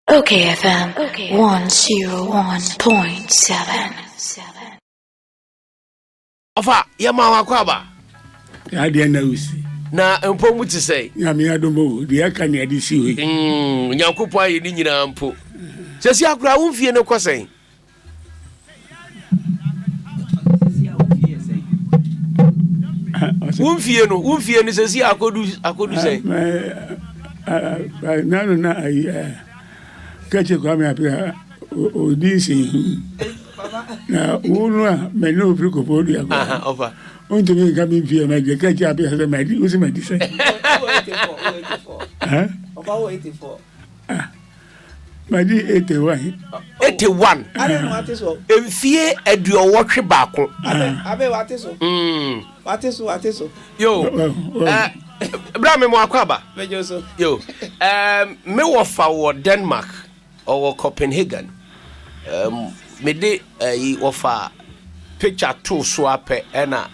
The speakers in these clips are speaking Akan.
Okay FM 101.7. Ɔfa yɛ ma wakɔ aba. Adeɛ na wosi. Na mpo mu te sɛ. Nyame adom o, deɛ aka ne ade si hɔ yi. Nyankopɔn ayɛ ne nyinaa mpo. Sɛsi akora wo mfie no kɔ sɛn? Wo mfie no, wo mfie no sɛsi akodu akodu sɛn? Nanu na ayi kɛkyɛ Kwame Appiah odi nsɛnhu na wo no a mɛ ne ofiri kɔpɔ dua kɔ. Wontumi nka me mfie ma deɛ kɛkyɛ Appiah sɛ madi wo sɛ madi sɛn? Ah. Madi 81. 81. Mfie aduɔwɔtwe baako. Abe wate so. Wate so wate so. Yo. Eh, bra me mo akɔ aba. Mejo so. Yo. Eh, me wɔfa wɔ Denmark, ɔwɔ Copenhagen. Um, me de eh, wɔfa picture to so apɛ ɛna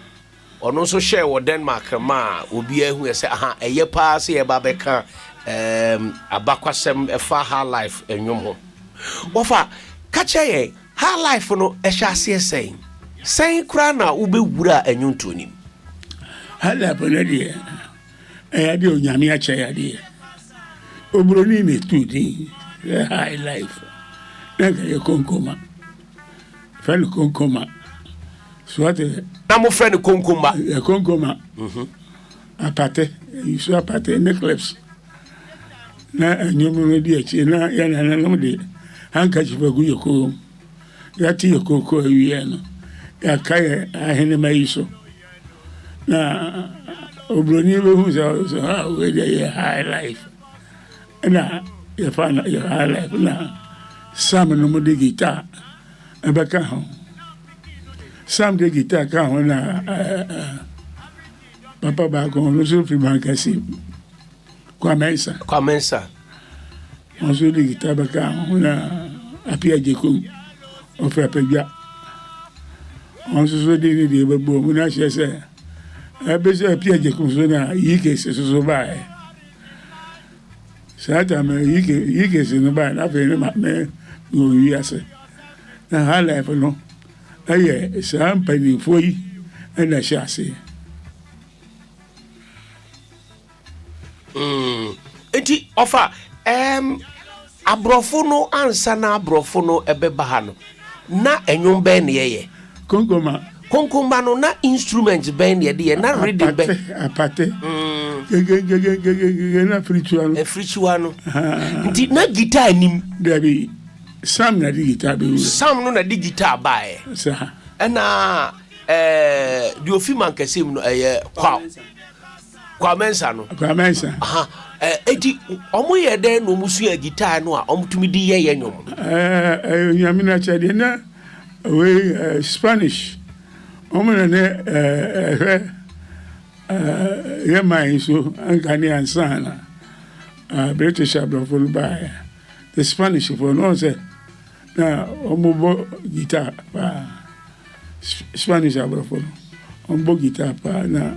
Ɔno nso hyɛɛ wɔ Denmark maa obiara hui sɛ aha ɛyɛ paa sɛ yɛba bɛka um, abakwasɛm ɛfa high life nnwom ho. Wɔfa, ka kyerɛ yɛn, high life no ɛhyɛ aseɛ sɛn? Sɛn koraa na wobɛwura nnwontoɔ no mu? High life no deɛ, ɛyɛ adeɛ Onyame akyɛ yɛ adeɛ. Oburoni na ɛtuu din sɛ high life, na nka yɛ konkoma. Frɛ no konkoma. So wate? Na mo frɛ no konkoma. Ɛ konkoma. Mhm. Apate, nsu apate ne clips. Na ɛnwom no di akyi na yɛn nananom de handkerchief agu yɛ kɔn mu. Yɛate yɛ kooko awie no, yɛaka yɛ ahenema yi so. Na oburoni bɛhu sɛ sɛ ha wei deɛ yɛ high life. Ɛna yɛfa no yɛ high life na Sam no mo de guitar ɛbɛka ho. Sam de guitar ka ho na papa baako ɔno nso firi Mankasi, Kwame Nsa. Kwame Nsa. Ɔno nso de guitar bɛka ho na Apia Gyekum ɔfiri Apadwa. Ɔno nso so de ne deɛ bɛbɔ mu na kyerɛ sɛ ɛbɛsɛ Apia Gyekum so na Yikes nso so baeɛ. Saa tam no Yikes no baeɛ na afei ne ma me wɔ wiase. Na high life no ɛyɛ saa mpanimfoɔ yi ɛna ɛhyɛ aseɛ. Mm. Nti ɔfa um, aborɔfo no ansa na aborɔfo no ɛbɛba ha no na ɛnwom bɛn na yɛyɛ? Konkoma. Konkomba no na instrument bɛn na yɛde yɛ na rhythm bɛn? Apate. Mm. Gegegegegege na afirikyua no. Afirikyua no. Nti na guitar nim. Dabi. Sam na de guitar bɛwura. Sam no na de guitar baeɛ. Saa. Ɛna ɛɛ deɛ ofi mankɛse mu no ɛyɛ kwa kwa mɛnsa no. Kwa mɛnsa. Aha ɛɛ eti wɔn yɛ dɛn na wɔn sua guitar no a wɔn tumi de yɛ yɛ nnwom. Ɛɛ ɛyɛ onyame na kyɛ deɛ na wei ɛɛ Spanish wɔn na ne ɛɛ ɛhwɛ ɛɛ yɛ man yi so nka ne ansa na ɛɛ British aborɔfo no baeɛ. The Spanish foɔ no wɔn sɛ na wɔn bɔ guitar paa Spanish aborɔfo no wɔn bɔ guitar paa na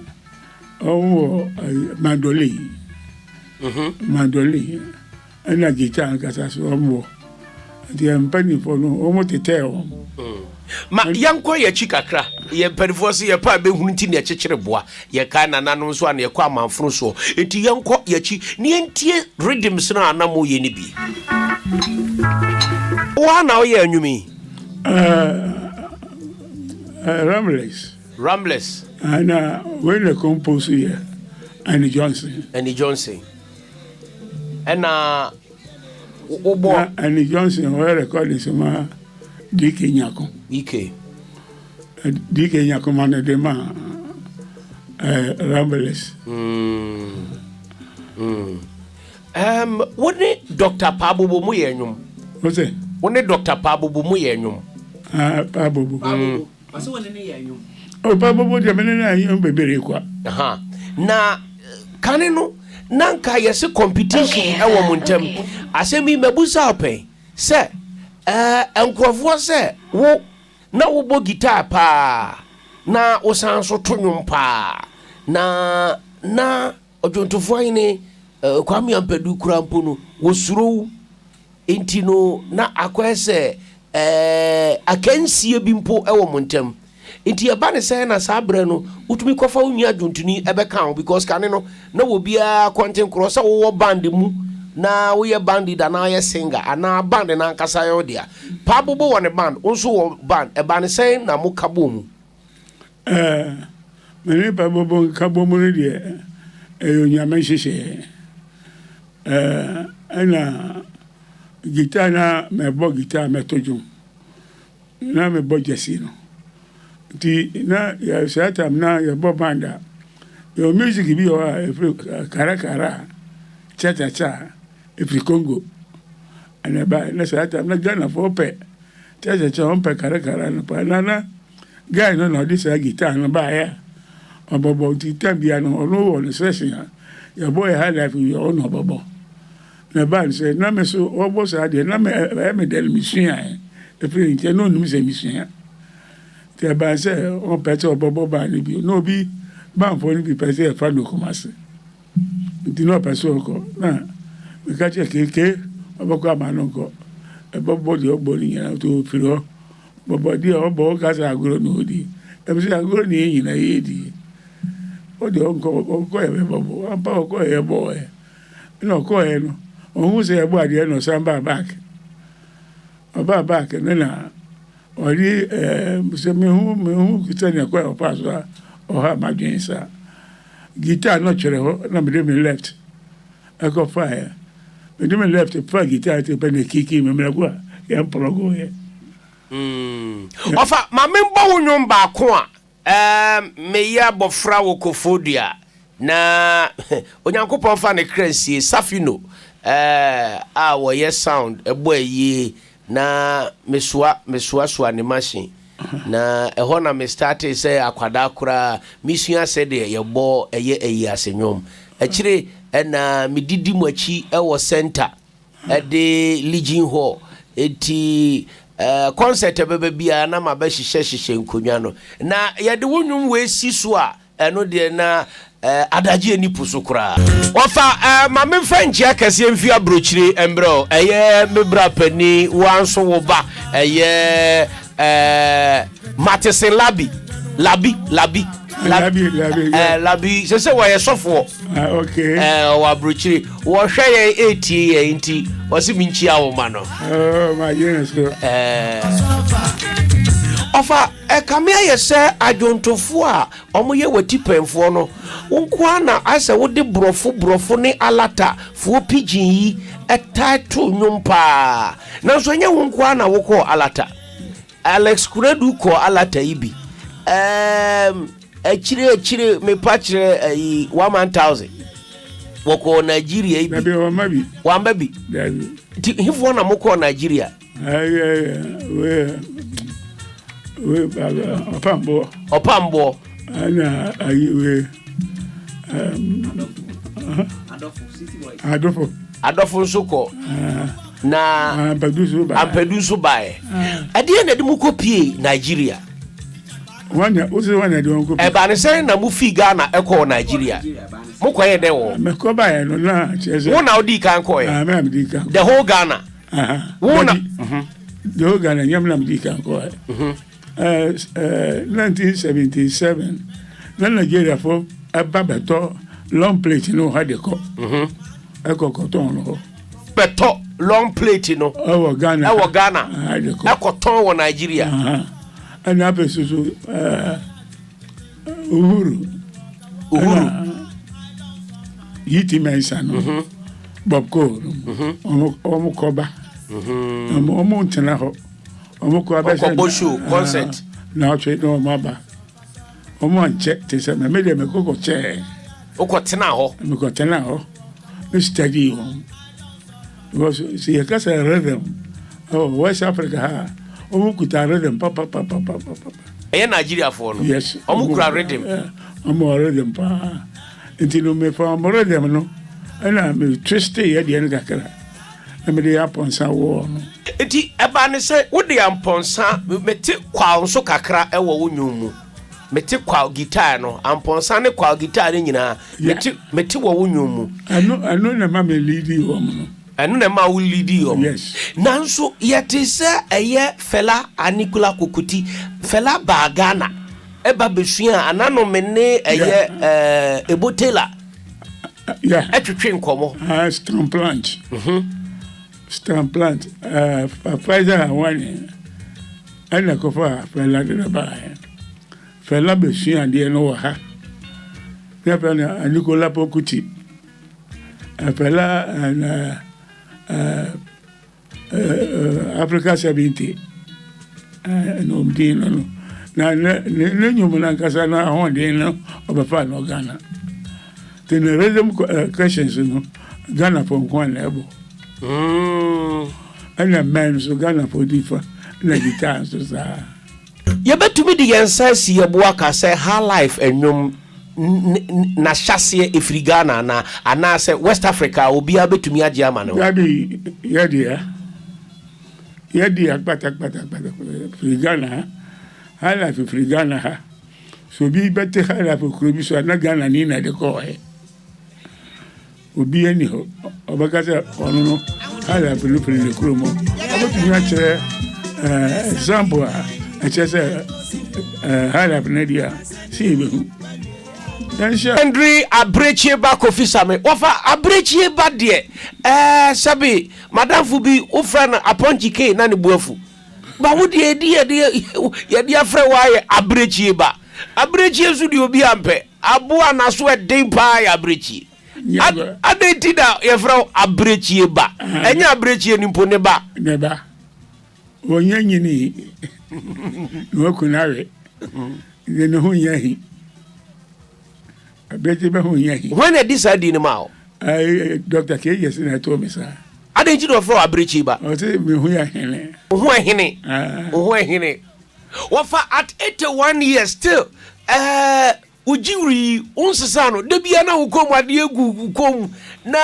wɔn wɔ mandolin mhm. mandolin ɛna guitar ankasa so wɔn bɔ nti yɛn mpanimfoɔ no wɔn tetɛɛ wɔn. Mm. Ma yɛnkɔ yɛn akyi kakra. Yɛn mpanimfoɔ sɛ yɛpɛ a bɛhunu nti na yɛkyekyere boa. Yɛkae nananom nso a na yɛkɔ amanfono soɔ. Enti yɛnkɔ yɛn akyi na yɛntie rhythms no a na moyɛ no bi. Wo ara na woyɛɛ nnwom yi? Ramblers. Ramblers. Na wei na compose yɛ Annie Johnson. Annie Johnson. Ɛna wobɔ. Na Annie Johnson ɔyɛ recordings ma DK Nyako. DK. DK Nyako ma no de ma Ramblers. Mm. Mm. Um, wo ne Dr. Paabobo mo yɛ nnwom. Wo sɛ? Wo ne Dr. Paabobo mo yɛ nnwom. Ah, Paabobo. Mm. Ɔsɛ wo ne ne yɛ nnwom. Oh, Paabobo deɛ me ne no ayɛ nnwom bebree kwa. Aha. Na kane no na nka yɛse competition ɛwɔ mo ntam. Asɛm yi mabusa wo pɛn sɛ ɛɛ nkurɔfoɔ sɛ wo na wobɔ guitar paa na wosan nso to nnwom paa na na ɔdwontofoɔ ahene Kwame Ampadu koraa mpo no wɔsuro wo. Nti no na akɔyɛ sɛ ɛɛ akansie bi mpo wɔ mo ntam. Nti ɛba ne sɛn na saa berɛ no wotumi kɔfa wo nua dwontoni bɛka ho because kane no na obiara kɔntenkorɔ sɛ wowɔ band mu na woyɛ band leader anaa woyɛ singer anaa band no ankasa yɛ wo dea. Paa Bobo wɔ ne band, wo nso wɔ band, ɛba ne sɛn na moka bɔɔ mu? Ɛɛ, me ne Paa Bobo nkabom no deɛ ɛyɛ Onyame nhyehyɛeɛ. Ɛɛ, ɛna guitar na mɛbɔ guitar mɛto dwom. Na me bɔ gyasi no nti na yɛ saa time na yɛ bɔ band a yɛ wɔ music bi wɔ hɔ a yɛfrɛ kara kara cha cha cha ɛfiri Congo ɛna ɛba na saa time na Ghana foɔ pɛ cha cha cha wɔn pɛ kara kara no paa na na guy no na ɔde saa guitar no baeɛ a ɔbɔbɔ nti time bia no ɔno wɔ ne session a yɛbɔ yɛ high life wie ɔno ɔbɔbɔ. Na ɛbaa no sɛ, na me nso wɔbɔ saa deɛ, na me ɛyɛ me dɛ no mesuaeɛ ɛfiri ne nkyɛn, na ɔnnim sɛ mesua. Nti ɛbaa sɛ ɔmpɛ sɛ ɔbɛbɔ band no bio, na obi bandfoɔ no bi pɛ sɛ yɛfa no Kumasi, nti na ɔpɛ sɛ ɔkɔ, na meka kyerɛ keke ɔbɛkɔ ama no nkɔ, ɛbɛbɔ deɛ ɔbɔ no nyinaa, nti ɔfiri hɔ bɔbɔ deɛ ɔbɔ, ɔka sɛ agorɔ na ɔdi, ɛm sɛ agorɔ na yɛn nyinaa yɛdi, ɔdeɛ ɔnkɔ, ɔkɔ yɛ bɛbɔbɔ, ampa ɔkɔ yɛ bɔɔɛ. Ɛna ɔkɔɔɛ no, ɔhuu sɛ yɛbɔ adeɛ na ɔsan baa back. Ɔbaa back no na ɔde ɛɛ sɛ mehu mehu sɛnea kwan a ɔfaa so a ɔhaa m'adwene saa. Guitar no twere hɔ na mede me left ɛkɔ faeɛ. Mede me left faa guitar ti pɛ na ekiki me mmerɛko a yɛn plɔgoeɛ. Ɔfa, ma menbɔ wo nnwom baako a Erm meyɛ abɔfra wɔ Koforidua na Onyankopɔn fa ne kra nsie Safino eh, a wɔyɛ sound ɛbɔ ayie na mesoa mesoasoa ne machine na ɛhɔ na me startee sɛ akwadaa koraa mesua sɛdeɛ yɛbɔ ɛyɛ ayi ase nnwom akyire ɛna medidi mo akyi ɛwɔ center de Legion Hall. Enti eh, concert ɛbɛba biara na mabɛhyehyɛ hyehyɛ nkonnwa no. Na yɛde wo nnwom wei si so a, ɛno deɛ na eh, adagye ani po so koraa. Wɔfa eh, ma memfa nkyia kɛseɛ mfi aburokyire mmerɛ o. Ɛyɛ me bra panin, wo ara nso wo ba, ɛyɛ eh, Matese Labi, Labi, Labi. Labi, Labi, yeah. Eh, Labi, sɛ sɛ wɔyɛ sɔfoɔ. Ah, okay. Eh, ɔwɔ aburokyire. Wɔhwɛ yɛn etie yɛn nti wɔsi mi nkyia wo ma no. Oh, my goodness. Eh, ɔfa ɛkame ayɛ sɛ adwontofoɔ a wɔyɛ w'atipɛnfoɔ no wo nko ara na asɛ wode borɔfo borɔfo ne alatafoɔ pidgin yi ɛtae to nnwom paa nanso ɛnyɛ wo nko ara na wokɔɔ alata. Alex Konadu kɔɔ alata yi bi. Ɛɛm, akyire akyire mepa kyerɛ ayi 1000. Wɔkɔɔ Nigeria yi bi. Dabi wɔmma bi. Wamba bi. Dabi. Nti hefoɔ na mokɔɔ Nigeria? Ɛyɛ wei wei ɔpamboɔ. Ɔpamboɔ. Ɛna ayi wei. Adɔfo. Adɔfo nso kɔ. Na Ampadu nso baeɛ. Ampadu nso baeɛ. Ɛdeɛ na ɛde mu kɔ pie Nigeria. Wɔn na wosi wɔn na ɛde wɔn kɔ pie. Ɛbaa ne sɛn na mo fii Ghana ɛkɔɔ Nigeria? Mo kɔ yɛ dɛn wɔ? Mɛkɔ baeɛ no na kyerɛ sɛ. Wo na wodii kan kɔɛ? Ah, mɛ na medi kan. The whole Ghana. Wo na. The whole Ghana nyɛ me na medi kan kɔɛ. 1977 na Nigeriafo ba bɛtɔ long plate no ha de kɔ mhm. ɛkɔ kɔtɔn no hɔ. Bɛtɔ long plate no ɛwɔ Ghana ɛwɔ Ghana ɛkɔtɔn wɔ Nigeria. Ɛna afei soso Uhuru Uhuru Yiti Mensah no mhm. Bob Cole no mhm. wɔn kɔba wɔn ntena hɔ. Wɔn kɔ abɛsɛ Ɔkɔbɔ show, concert. Na ɔtwe na wɔn aba. Wɔn ankyɛ te sɛ mɛ me deɛ mekɔ kɔ kyɛɛ. Wokɔ tena hɔ. Mekɔ tena hɔ. Me study wɔn. Because sɛ yɛka sɛ rhythm ɛwɔ West Africa ha a, wɔn kuta rhythm papapapapapa. Ɛyɛ Nigeriafoɔ no. Yes. Wɔn kura rhythm. Wɔn wɔ rhythm paa. Nti no mefa wɔn rhythm no ɛna me twist yɛ deɛ no kakra. Na mede apɔnsa wɔɔ no. Enti ɛbaa ne sɛ wode ampɔnsa, mete kwaw nso kakra wɔ wo nnwom mu. Mete kwaw guitar no, ampɔnsa ne kwaw guitar no nyinaa, mete, mete wɔ wo nnwom mu. Ɛno, ɛno na ɛma me leadi wɔn no. Ɛno na ɛma wo leadi wɔn. Yes. Nanso yɛte sɛ ɛyɛ Fela Anikulapo Kuti. Fela baa Ghana ɛba bɛsuaa anano me ne ɛyɛ ɛɛ Ebo Taylor ɛtwetwe nkɔmmɔ. Stan Plant. Stan Plant. Faisal Awani ɛna kɔfa Fela de no baeɛ. Fela bɛsua adeɛ no wɔ ha. Ne yɛfrɛ no Anikulapo Kuti. Fela and Africa 70 ɛna ɔm din no no. Na ne ne nnwom no ankasa no ahoɔden no ɔbɛfa no Ghana. Nti ne rhythm questions no Ghana fo nko a na ɛbɔ. Ɛna mmɛn nso Ghana fo di fa na guitar nso saa. Yɛbɛtumi de yɛn nsa asi yɛn bo aka sɛ Highlife nnwom n'ahyɛaseɛ ɛfiri Ghana anaa? Anaasɛ West Africa a obiara bɛtumi agye ama ne ho? Dabi, yɛdeɛ, yɛdeɛ kpatakpatakpata firi Ghana ha. Highlife firi Ghana ha. Sɛ obi bɛte Highlife wɔ kuro bi so a, na Ghana ni na ɛde kɔɔɛ. Obiara nni hɔ ɔbɛka sɛ ɔno no Highlife no firi ne kurom. Ɔbɛtumi akyerɛ example a ɛkyerɛ sɛ Highlife no deɛ a sɛ yɛbɛhu. Yɛnhyɛ. Henry Abirekyie ba Kofi Same wɔfa Abirekyie ba deɛ ɛɛ sɛbe madamfo bi wofrɛ no Apɔnkye K na ne bo afu ba wo deɛ ɛdi yɛde yɛde afrɛ wo ayɛ Abirekyie ba. Abirekyie nso deɛ obi ampɛ aboa n'aso ɛden paa yɛ abirekyie. Adɛn nti na yɛfrɛ wo abirekyie ba? Ɛnyɛ abirekyie no mpo ne ba. Ne ba. Ɔnyɛ nyini na waku no awe. Ne ne ho nyɛ hi. Abirekyie ba ho nyɛ hi. Hwan na ɛde saa din no maa wo? Dɔkta KJS na ɛtoo me saa. Adɛn nti na wɔfrɛ wo abirekyie ba? Ɔse me ho yɛ hene. Wo ho ɛhene. Wo ho ɛhene. Wɔfa at 81 years still ɛɛ. Wo jewelry yi, wo nsesaa no, da biara na wo kɔn mu adeɛ gu wo kɔn mu, na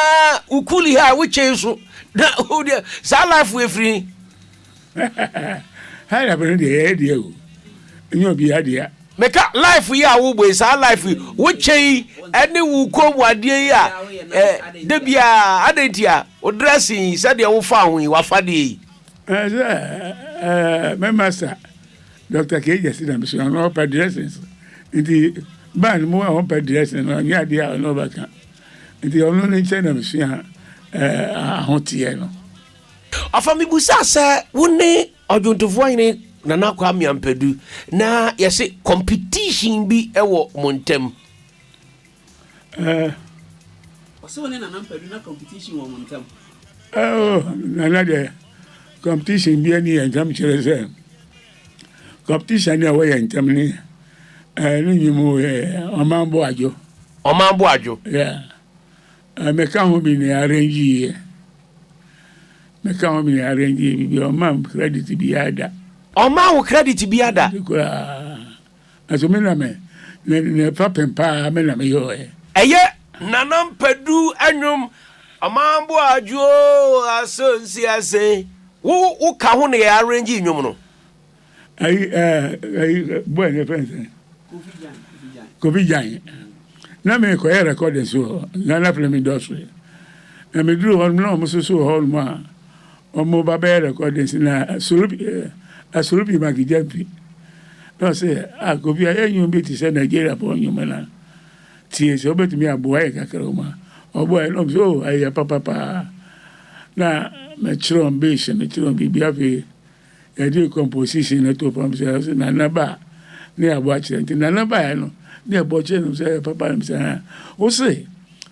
wo kuli ha, wo kyɛn so, na wo deɛ, saa life wei firi he? High life no deɛ yɛyɛ deɛ o, ɛnyɛ obiara dea. Meka life yi a wobɔ yi, saa life yi, wo kyɛn yi, ɛne wo kɔn mu adeɛ yi a, eh, da biara, adɛn nti a, wo dressing yi, sɛdeɛ wofaa ho yi, w'afadeɛ yi. Sɛ, eh, me master. Doctor K. Gyasi na mesua no ɔpɛ dressings nti band mu a ɔmpɛ dressing no ɔnyɛ adeɛ a ɔne ɔbɛka nti ɔno ne nkyɛn na mesua eh, ahoteɛ no. Ɔfa mebusaa sɛ wo ne ɔdwontofoɔ hene Nana Kwame Ampadu na yɛse competition bi wɔ mo ntam. Eh. Ɔsɛ wo ne Nana Mpadu na competition wɔ mo ntam. Oh, Nana deɛ competition bi ani yɛn ntam kyerɛ sɛ competition ni a ɛwɔ yɛn ntam ne eh, ne nnwom eh, ɔman bo adwo. Ɔman bo adwo. Yeah. Eh, meka ho bi ne arrange yɛ. Meka ho bi ne arrange yɛ bibi ɔma credit bi ada. Ɔma wo credit bi ada. Koraa. Nanso me na me ne ne fapem paa me na meyɔɔɛ. Ɛyɛ Nana Mpadu nnwom Ɔman bo adwo oo aso nsi ase. Wo wo ka ho na yɛ arrange nnwom no. Ayi ɛɛ ayi boy no yɛfrɛ no sɛn? Kofi Gyan Kofi Gyan. Kofi Gyan. Na me kɔyɛ recordings wɔ Ghana Film Industry. Na me duru hɔ nom na wɔn nso so wɔ hɔ nom a Ɔmo ba bɛyɛ recordings na Asorobi eh, Asorobi Mike Gyamfi na ɔse ah Kofi ayɛ nnwom bi te sɛ Nigeria foɔ nnwom na tie sɛ wobɛtumi aboa yɛ kakra wɔ mu a ɔboa yɛ na ɔmo sɛ oh ɛyɛ papa paa na mekyerɛ wɔn bass no kyerɛ wɔn biribi afei Yɛde composition no too fam sɛ ɔsɛ Nana ba a ne yɛabɔ akyerɛ nti Nana baeɛ no ne yɛbɔ kyerɛ no sɛ papa no sɛ ha wo se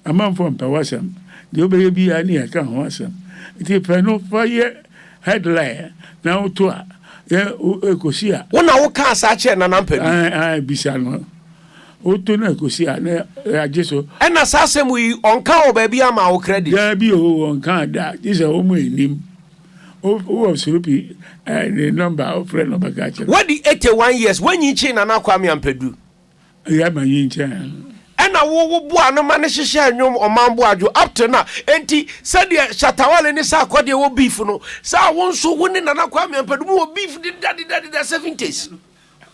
amanfoɔ mpɛ w'asɛm deɛ wobɛyɛ biara ne yɛka ho asɛm nti pɛ no fa yɛ headline na woto a yɛ ɛkɔsi a. Wo na wokaa saa kyerɛɛ Nana Ampadu? Ae bisa no woto no ɛkɔsi a na yɛagye so. Ɛna saa asɛm yi ɔnka wɔ baabi ama wo credit? Daabi oo ɔnkaa da gye sɛ wɔn nnim. Wowɔ Soropi ne nɔmba a wofrɛ no ɔbɛka akyerɛ wo. Wadi 81 years, wanyin kyen Nana Kwame Ampadu. Ɛyɛ ma nyin kyɛn no. Ɛna wo wo boa no ma no hyehyɛɛ nnwom Ɔman Boadwo up till now. Enti sɛdeɛ Shatta Wale ne Sarkodie wɔ beef no, saa wo nso wo ne Nana Kwame Ampadu mo wɔ beef deda deda deda 70s.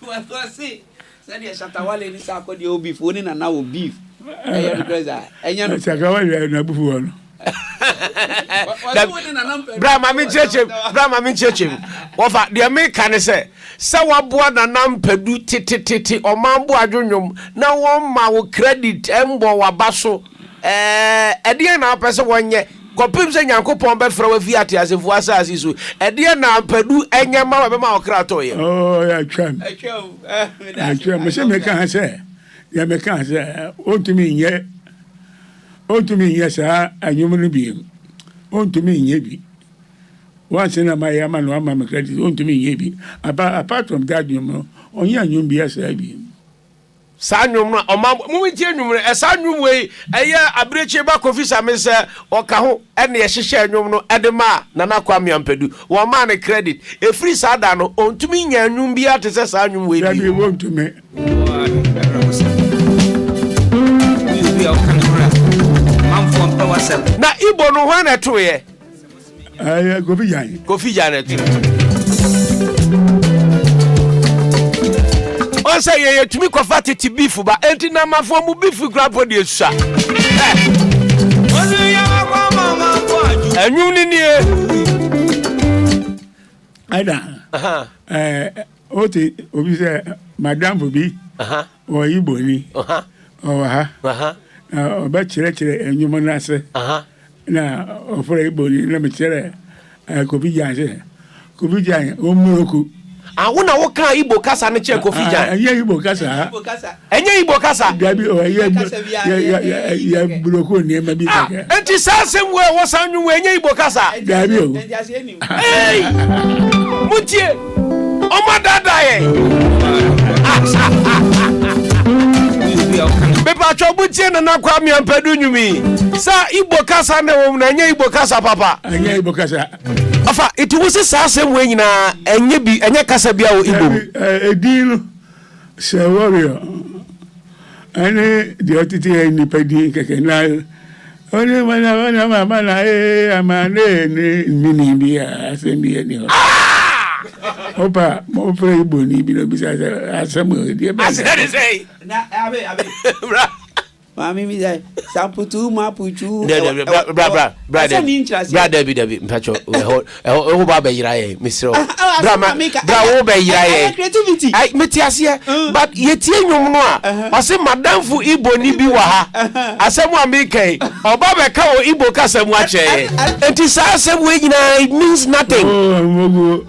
Ɔse sɛdeɛ Shatta Wale ne Sarkodie wɔ beef, wo ne Nana wɔ beef. Ɛyɛ nokorɛ saa? Ɛnyɛ nokorɛ. Shatta Wale na abufu wɔ no. Bra ma menkyerɛkyerɛ mu, bra ma menkyerɛkyerɛ mu. Wɔfa, deɛ meka ne sɛ, sɛ woaboa Nana Mpadu tetetete ɔman boadwo nnwom na wɔmma wo credit mbɔ w'aba so, ɛɛ, ɛdeɛn na wopɛ sɛ wɔnyɛ kɔpem sɛ Nyankopɔn bɛfrɛ wo afi ateasefoɔ asase so? Ɛdeɛn na Ampadu nyɛ mma wo a ɛbɛma wo kra atɔ yam? Oh, atwam. Atwam. Mesɛ meka sɛ, deɛ meka sɛ, ɔntumi nyɛ. Ontumi nyɛ saa nnwom no bio. Ontumi nyɛ bi. Once na mayɛ ama no ama me credit, ontumi nyɛ bi. Apa apart from that nnwom no, ɔnyɛ nnwom biara saa bio. Saa nnwom no a ɔma mo ntie nnwom no ɛ saa nnwom wei ɛyɛ abirekyie ba Kofi Same sɛ ɔka ho ɛna yɛhyehyɛɛ nnwom no ɛde maa Nana Kwame Ampadu wɔn maa no credit ɛfiri saa da no ɔntumi nyaa nnwom biara te sɛ saa nnwom wei bio. Dabi wɔntumi. Na Igbo no hwan na ɛtoeɛ? Ɛyɛ Kofi Gyan. Kofi Gyan na ɛtoeɛ. Wɔn sɛ yɛyɛ tumi kɔfa tete beef ba enti na amafoɔ mu beef kura mpo deɛ sua. Ɛnwom no nie. Ɛna ɛɛ. Wote obi sɛ madamfo bi wɔ Igbo ni ɔwɔ ha na ɔbɛkyerɛkyerɛ nnwom no ase na ɔfrɛ Igbo ni na mekyerɛ eh, Kofi Gyan sɛ Kofi Gyan ɔmmuroku. Ah, wo na wokaa Igbo kasa no kyerɛ Kofi Gyan? Ah, ɛnyɛ Igbo kasa. Ɛnyɛ Igbo kasa. Dabi, ɔyɛ yɛ buroku nneɛma bi ah, kɛkɛ. Enti saa asɛm wei a ɛwɔ saa nnwom wei ɛnyɛ Igbo kasa? Dabi o. Hey! Montie! Ɔmo adaadaa yɛn. Mepatwa montie Nana Kwame Ampadu nnwom yi. Sɛ Igbo kasa na ɛwɔ mu no ɛnyɛ Igbo kasa papa. Ɛnyɛ Igbo kasa. Ɔfa, eti wo se saa asɛm wei nyinaa ɛnyɛ bi ɛnyɛ kasa bi a wɔ Igbo mu? Edin no. Sɛ warrior ɛne deɛ ɔtete yɛ nipa din kɛkɛ na ɔne mana mana mama na ee ama ne ne mini bi a asɛm bi ɛni hɔ. Opa mo fɛ Igbo ni bi na obisa sɛ asɛm deɛ bɛn. Asɛm ne sɛ. Na abe abe. Bra. Maame mi sɛ samputu maputu. Bra bra bra bra bra bra dabi dabi mpatsɔ ɛhɔ ɛhɔ ɛhɔ ba bɛ yira yɛ mesrɛ wo bra ma bra wo bɛ yira yɛ. Creativity. Ayi mi ti aseɛ but yɛtie nnwom no a ɔsi madamfo Igbo ni bi wɔ ha asɛm a mi ka yi ɔba bɛ ka wɔ Igbo kasa mu akyerɛ yɛ nti saa asɛm wei nyinaa it means nothing. Oh,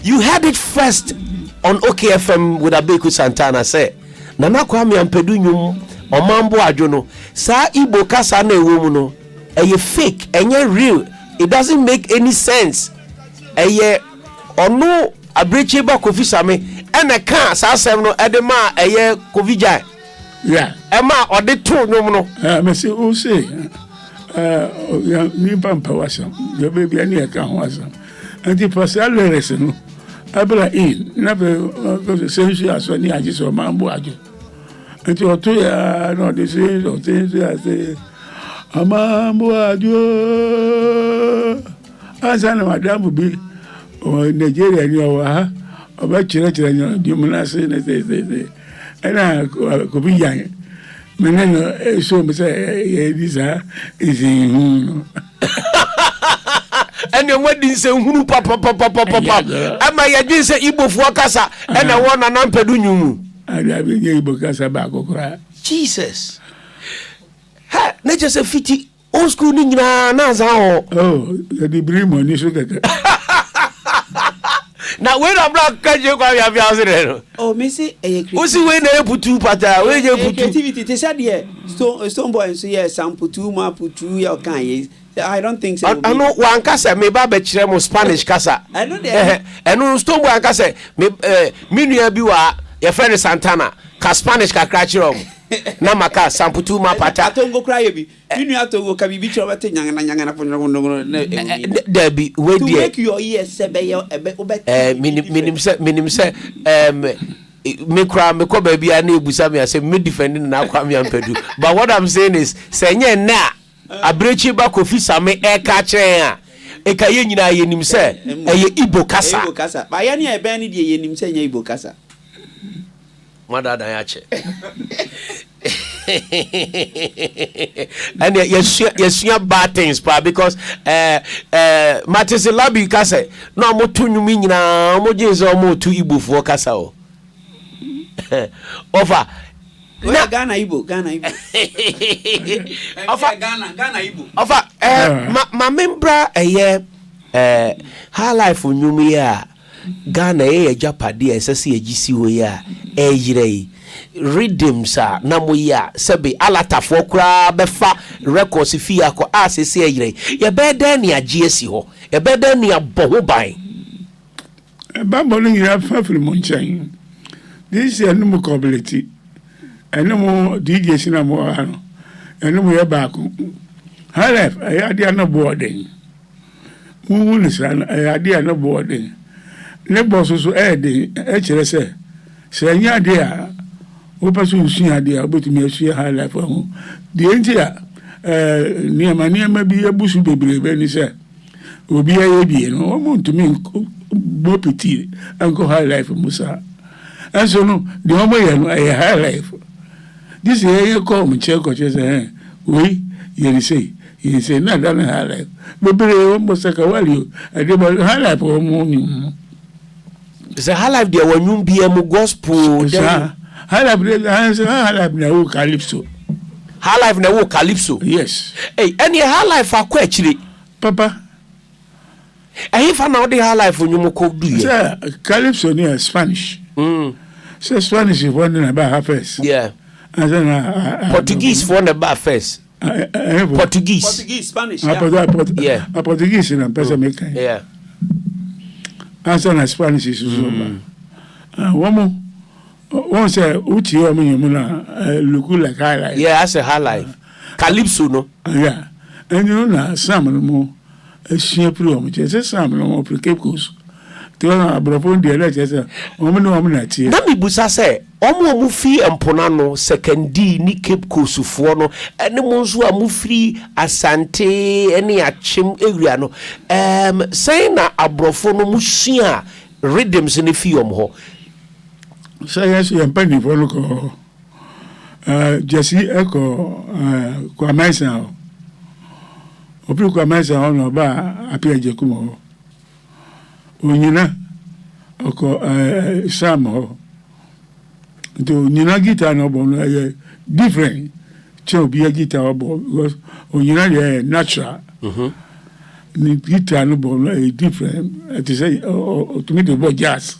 You heard it first on OKFM with Abeku Santana sɛ. Nana Kwame Ampadu nnwom Ɔman Boadwo no, saa Igbo kasa no a ɛwɔ mu no, ɛyɛ fake, ɛnyɛ real, it doesn't make any sense. Ɛyɛ ɔno Abirekyie ba Kofi Same ɛna ɛkaa saa asɛm no ɛde maa ɛyɛ Kofi Gyan. Yeah. Ɛmaa ɔde too nnwom no. Uh, mese wo se uh, nipa mpɛ w'asɛm deɛ baabi a ne yɛka ho asɛm nti fa saa lyrics no Ɛbra in na afei ɔkɔ sɛ nsu asɔ ne agye sɛ ɔman bo adwo nti ɔto yɛ ara na ɔde se ɔte nsu ase ɔman bo adwo ansa na madamfo bi ɔwɔ Nigeria ni ɔwɔ ha ɔbɛkyerɛkyerɛ nnwom no ase ne seesese ɛna Kofi Gyan me ne no ɛso mu sɛ yɛdi saa nsɛnhunu no. Ɛnna wɔadi nsɛnhunu papapapapapa ɛma yɛdwen sɛ Igbofoɔ kasa ɛna ɛwɔ Nana Mpadu nnwom mu. Adabi nyɛ Igbo kasa baako koraa. Jesus. Hɛ, na kyerɛ sɛ fiti old school no nyinaa na ansa hɔ. Oh, yɛde biri mu ani so kɛkɛ. Na wei na bra ka gye kwa bia bia ɔse dɛ no. Oh, me se ɛyɛ creativity. Wosi wei na ɛyɛ putu pataa, wei nyɛ putu. Creativity te sɛ deɛ Stone Stone Boy nso yɛ samputu maputu yɛ ɔka yɛ. I don't think sɛ obi. Ɛno wanka sɛ meba abɛkyerɛ mo Spanish kasa. Ɛno deɛ. Ɛno Stone Boy anka sɛ me ɛɛ me nua bi wɔ ha yɛfrɛ no Santana ka Spanish kakra kyerɛ wɔn na maka samputu mapata. Atongo koraa yɛ bi. Me nua Togo ka biribi kyerɛ wobɛte nyangana nyangana ponyonokonongono na ɛwɔ mu. Dabi wei To deɛ. make your ears sɛ bɛyɛ ɛbɛ wobɛte Ɛɛ biribi menim different. menim sɛ menim sɛ ɛɛm me koraa mekɔ baabi a na ebusa me asɛm me defend Nana Kwame Ampadu but what I'm saying is sɛ ɛnyɛ nnɛ a Abirekyi ba Kofi Same ɛɛka akyerɛ yɛn a nka yɛn nyinaa yɛnim sɛ ɛyɛ Igbo Ɛyɛ kasa. Igbo kasa. But yɛn a yɛbɛn no deɛ yɛnim sɛ ɛnyɛ Igbo kasa. Moadaadaa yɛn akyɛ. Ɛnneɛ yɛsua yɛsua bad things paa because ɛɛ ɛɛ mate sɛ Labi ka sɛ na wɔto nnwom yi nyinaa wɔgye sɛ wɔreto Igbofoɔ kasa o. Ɔfa. Na Ghana Igbo Ghana Igbo. Ɔfa Ghana Ghana Igbo. Ɔfa ɛɛ ma ma membra ɛyɛ ɛɛ high life nnwom yi a. Ghana ɛyɛ yɛn agyapadeɛ a ɛsɛ sɛ yɛgye si hɔ yi a ɛreyera yi. Rhythms a na moyɛ a sɛbe alatafoɔ koraa bɛfa records fie akɔ a seesei ɛyera yi, yɛbɛyɛ dɛn ne agye asi hɔ? Yɛbɛyɛ dɛn ne abɔ ho ban? Bammɔ no nyinaa fa firi mo nkyɛn. This year no mo kɔbiliti ɛne mo DJs na mo wɔ ha no ɛne mo yɛ baako. Highlife ɛyɛ adeɛ a na boɔ den. Munhu no saa no, ɛyɛ ade a ne bo yɛ den. Ne bɔ nso so yɛ den, ɛkyerɛ sɛ, sɛ ɛnyɛ ade a wopɛ sɛ wosua ade a, wobɛtumi asua high life ho. Deɛ nti a nneɛma nneɛma bi abu so bebrebe ne sɛ, obi ayɛ bi no, wɔntumi bɔ piti nkɔ high life mu saa. Ɛnso no, deɛ wɔyɛ no, ɛyɛ high life. Gye sɛ yɛn yɛkɔ wɔn nkyɛn kɔkyerɛ sɛ, ɛn, wei, yɛ no sei, yɛ no sei, na ada no high life. Bebree wɔn bɔ sakawali o, ɛde bɔ high life wɔn mu nnwom mu. Sɛ high life deɛ wɔ nnwom biara mu gospel dɛn. Saa high life deɛ ɛn sɛ high life na ɛwɔ calypso. High life na ɛwɔ calypso. Yes. Ei ɛneɛ high life akɔ akyire. Papa. Ɛhefa na wode highlife nnwom kɔ duiɛ? Sɛ calypso no yɛ Spanish. Mm. Sɛ Spanish foɔ no na ɛbaa ha first. Yeah. Ansa na. Portuguese foɔ na ɛbaa first. Portuguese. Portuguese, Spanish. Yeah. Yeah. Portuguese na mpɛ sɛ meka. Yeah. Ansa na Spanish soso ba. Wɔn mo wɔn sɛ wotie wɔn nnwom no a look like highlife. Yeah, asɛ highlife. Calypso no. Yeah. Ɛno no na Sam no mo. Asua firi wɔn nkyɛn. Sɛ Sam no wɔfiri Cape Coast. Nti wɔn aborɔfo no deɛ na kyerɛ sɛ wɔn ne wɔn na ɛteɛ. Na mebisa sɛ, wɔn a wɔfiri mpo no ano, Sekandi ne Cape Coast foɔ no, ne mo nso a mofiri Asante ne Akyem area no, ɛɛm, sɛn na aborɔfo no mosuaa rhythms no fii wɔn hɔ? Sɛ yɛn nso yɛn mpanimfoɔ no kɔɔ hɔ. Gyasi kɔ Kwamɛnsa hɔ. Ɔfiri Kwamɛnsa hɔ na ɔbaa Apia Gyakum hɔ. Onyina ɔkɔ Sam hɔ. Nti onyina guitar na ɔbɔ no ɛyɛ different kyɛn obiara guitar ɔbɔ because onyina deɛ ɛyɛ natural. Mhm. Ne guitar no bɔ no ɛyɛ different ɛte sɛ ɔtumi de bɔ jazz.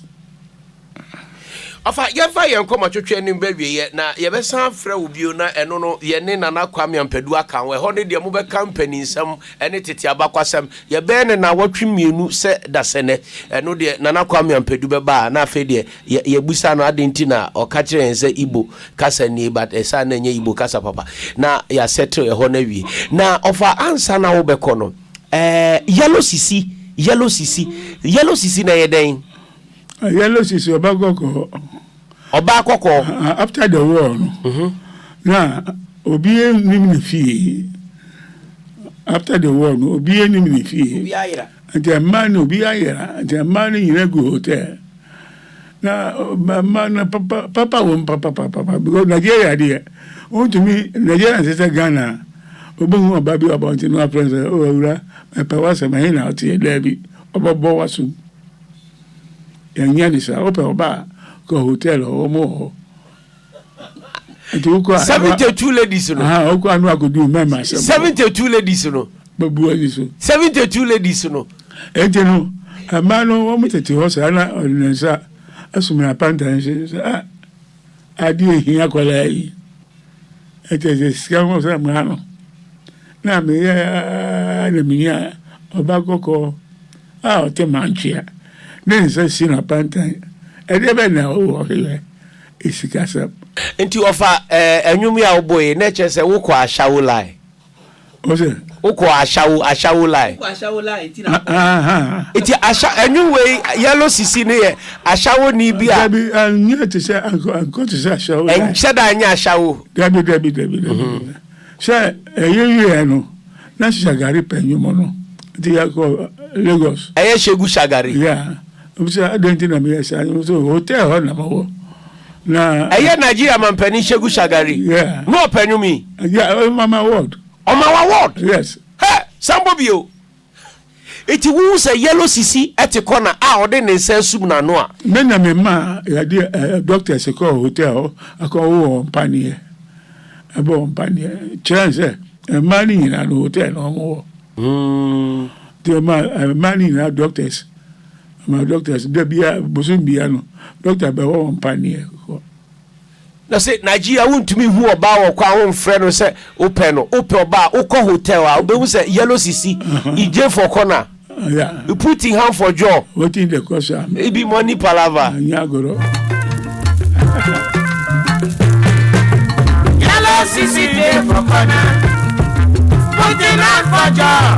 Ɔfa, yɛmfa yɛn nkɔmmɔtwetwe no mba awieɛ, na yɛbɛsan afrɛ wo bio na ɛno no yɛne Nana Kwame Ampadu aka ho. Ɛhɔ no deɛ mobɛka mpaninsɛm ne tete abakwasɛm. Yɛbɛyɛ no nnawɔtwe mmienu sɛ dasɛnɛ. Ɛno deɛ Nana Kwame Ampadu bɛba a, na afei deɛ yɛ, yɛbusa no adɛn nti na ɔka kyerɛ yɛn sɛ Igbo kasa nie, but ɛsaa na ɛnyɛ Igbo kasa papa. Na yɛasɛtle ɛhɔ no awie. Na ɔfa, ansa na wobɛkɔ no, ɛɛ, Yellow Sisi, Yellow Sisi, Yellow Sisi na ɛyɛ dɛn? Yellow sisi ɔba kɔkɔɔ. Ɔbaa kɔkɔɔ. After the war no. Mhm. Na obi nim ne fie. After the war no obi nim ne fie. Obi ayera. Nti mmaa no obi ayera nti mmaa no nyina gu hotel. Na mmaa no papa papa wɔm papa papa because Nigeria deɛ wontumi Nigeria nsɛ sɛ Ghana obehu ɔba bi abɔnten no afrɛ sɛ o awura mɛpɛ w'asɛm ɛhe na ɔteɛ daabi ɔbɛbɔ w'asom. Yɛnyɛ ne saa. Wopɛ ɔba a, kɔ hotel hɔ, wɔn wɔ hɔ. Nti wokɔ a. 72 ladies no. Aha, wokɔ a no akɔdu mmarima asɛm. 72 ladies no. Bɛbu ani so. 72 ladies no. Enti no, mmaa no wɔn tete hɔ saa na ɔde ne nsa asum n'apantan so sɛ ah, adeɛ ehia akwadaa yi. Ɛkyɛ sɛ sika ho sɛ mmaa no. Na meyɛ na menya ɔba kɔkɔɔ. A ɔte mantwea, ne nsa si n'apantan. Ɛdeɛ bɛn na ɔwɔ hwehwɛ? Esikasɛm. Nti ɔfa ɛɛ ɛnwom yi a wobɔ yi na ɛkyerɛ sɛ wokɔ ashawo line. Ɔsɛ. Wokɔ ashawo ashawo line. Wokɔ ashawo line nti na wokɔ. Nti asha ɛnwom wei yellow sisi no yɛ ashawo ni bi a. Dabi ɛnyɛ te sɛ ɛnkɔ te sɛ ashawo line. Ɛnhyɛ da nyɛ ashawo. Dabi dabi dabi dabi. Sɛ ɛyɛ wieɛ no na Shagari pɛ nnwom no nti yɛkɔ Lagos. Ɛyɛ Shegu Shagari. Yeah. Ɔbisa adɛn nti na meyɛ saa nnwom so hotel hɔ na mewɔ. Na Ɛyɛ Nigeria mampanin Shehu Shagari. Yeah. Na ɔpɛ nnwom yi. Yeah, ɔma me award. Ɔma wo award? Yes. Hɛ! San bɔ bio. Enti wohu sɛ Yellow Sisi te kɔna a ɔde ne nsa asum n'ano a. Me na me maa yɛde eh, doctors kɔɔ hotel hɔ akɔ wowɔ wɔn paneɛ, ɛbɔ wɔn paneɛ, kyerɛ no sɛ mmaa no nyinaa no hotel na wɔn wɔ. Nti ɛma mmaa no nyinaa doctors, ɛma doctors da biara bosom biara no doctor bɛwɔ wɔn paneɛ kɔ. Na se Nigeria wontumi nhu ɔbaa wɔ kwan ho mfrɛ no sɛ wopɛ no, wopɛ ɔbaa a wokɔ hotel a wobɛhu sɛ yellow sisi, e dey for corner, e put e hand for jaw, Wetin dey cause am? E be money palava. Ɛnyɛ agorɔ. Yellow sisi dey for corner, put e hand for jaw.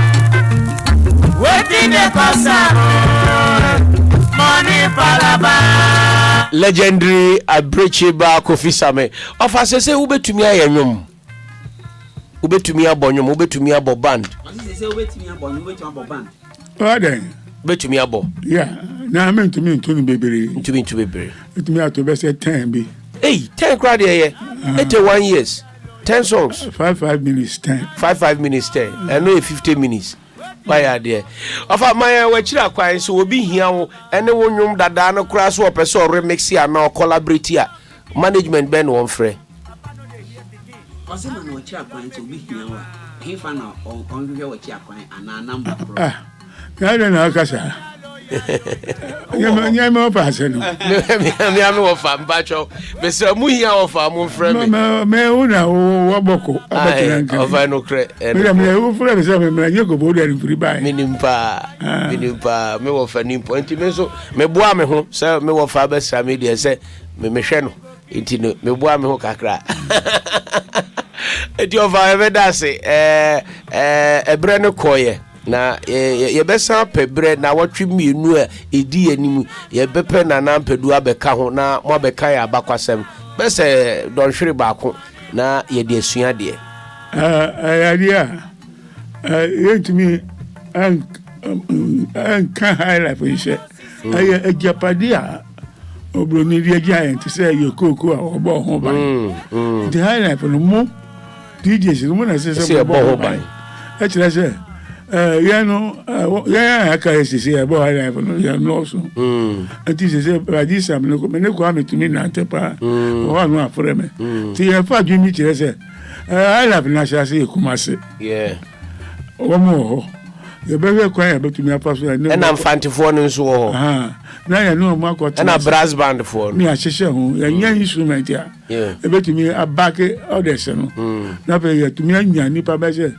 Wetin dey cause am? Money palava. Legendary Abirekyie Kofi Same ɔfa sɛ sɛ wobɛtumi ayɛ nnwom, wobɛtumi abɔ nnwom, wobɛtumi abɔ band. Ɔse sɛ sɛ wobɛtumi abɔ nnwom, wobɛtumi abɔ band. Ɔdɛn? Wobɛtumi abɔ. Yeah, na mentumi nto no bebree. Ntumi nto bebree. Metumi ato bɛsɛ 10 bi. Ei, 10 koraa deɛ ɛyɛ. 81 years, 10 songs. 5 5 minutes 10. 5 5 minutes 10. Ɛno yɛ 50 minutes. Wayɛ adeɛ. Ɔfa ma yɛn w'akyiri akwan sɛ obi hia wo ɛne wo nnwom dadaa no koraa so ɔpɛ sɛ ɔremix anaa ɔcollaborate a, management bɛn na wɔmfrɛ? Ɔse ma no w'akyiri akwan sɛ obi hia wo a, ɛhefa na ɔnhwehwɛ w'akyi akwan anaa number korɔ? Ah, na adɛn na ɔka saa? Nyɛ me wɔfa ase no. Mea me wɔfa, mpakyɛw. Mesrɛ mo hia wɔfa mo mfrɛ me. Me wo na wɔbɔ ko abɛtena nkran. Ɔfa nokorɛ. Meda me wo frɛ me sɛ me mena nyɛ kobo de mfiri bae. Menim paa. Menim paa. Me wɔfa ni mpo. Nti me nso meboa me ho sɛ me wɔfa bɛsra me deɛ sɛ me mehwɛ no. Nti no meboa me ho kakra. Nti ɔfa yɛbɛda ase. Ɛɛ ɛɛ ɛberɛ no kɔɔyɛ. Na yɛbɛsan apɛ berɛ, nnawɔtwe mmienu a ɛdi yɛn anim, yɛbɛpɛ Nana Ampadu abɛka ho na moabɛka yɛn abakwasɛm bɛyɛ sɛ dɔnhwere baako na yɛde asua adeɛ. Ɛyɛ adeɛ a yɛntumi nka high life nhyɛ. Ɛyɛ agyapadeɛ a oburoni de agya yɛn te sɛ yɛ kooko a wɔbɔ ho ban. Nti high life no mo DJs no mo na ɛsɛ sɛ mobɔ ho ban. Ɛkyerɛ sɛ yɛn no yɛn a aka yɛ sese yɛbɔ high life no yɛn nnɔɔso. Nti sese Raji Sam no me ne Kwame tumi nante paa. Ɔhɔ ano afrɛ me. Nti yɛfa adwene bi kyerɛ sɛ high life no ahyɛ ase yɛ Kumasi. Wɔn wɔ hɔ. Yɛbɛhwɛ kwan a yɛbɛtumi afa so. Ɛna Mfantefoɔ no nso wɔ hɔ. Na yɛne wɔn akɔtena. Ɛna brass bandfoɔ no. Ne ahyehyɛ ho. Yɛnyɛ instrument a. Ebetumi abake orders no. Na afei yɛatumi anya nnipa bɛyɛ sɛ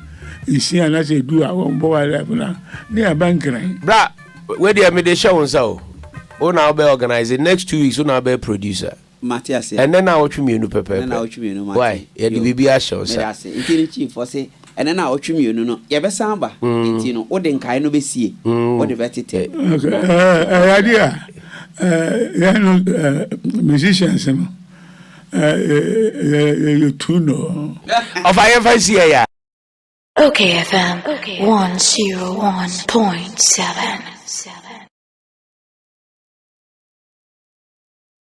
nsia anaasɛ edu a wɔbɔ wildlife no a, ne yɛaba Nkran. Bra, wei deɛ mede hyɛ wo nsa o. Wo na wobɛ organise next 2 weeks, wo na wobɛyɛ producer. Mate aseɛ. Ɛnɛ naawɔtwe mmienu Ɛnɛ pɛpɛɛpɛ. naawɔtwe mmienu, mate. Wai, yɛde Yo, biribi ahyɛ wo meda nsa. ase. Nti no Chief, ɔse ɛnɛ naawɔtwe mmienu no, yɛbɛsan aba. Nti no, wode nkaeɛ no bɛsie, wode bɛtetɛ. Okay, ɛyɛ adeɛ a yɛn no musicians no yɛ tu no. Ɔfa yɛmfa nsi yɛ ya. Okay FM 101.7.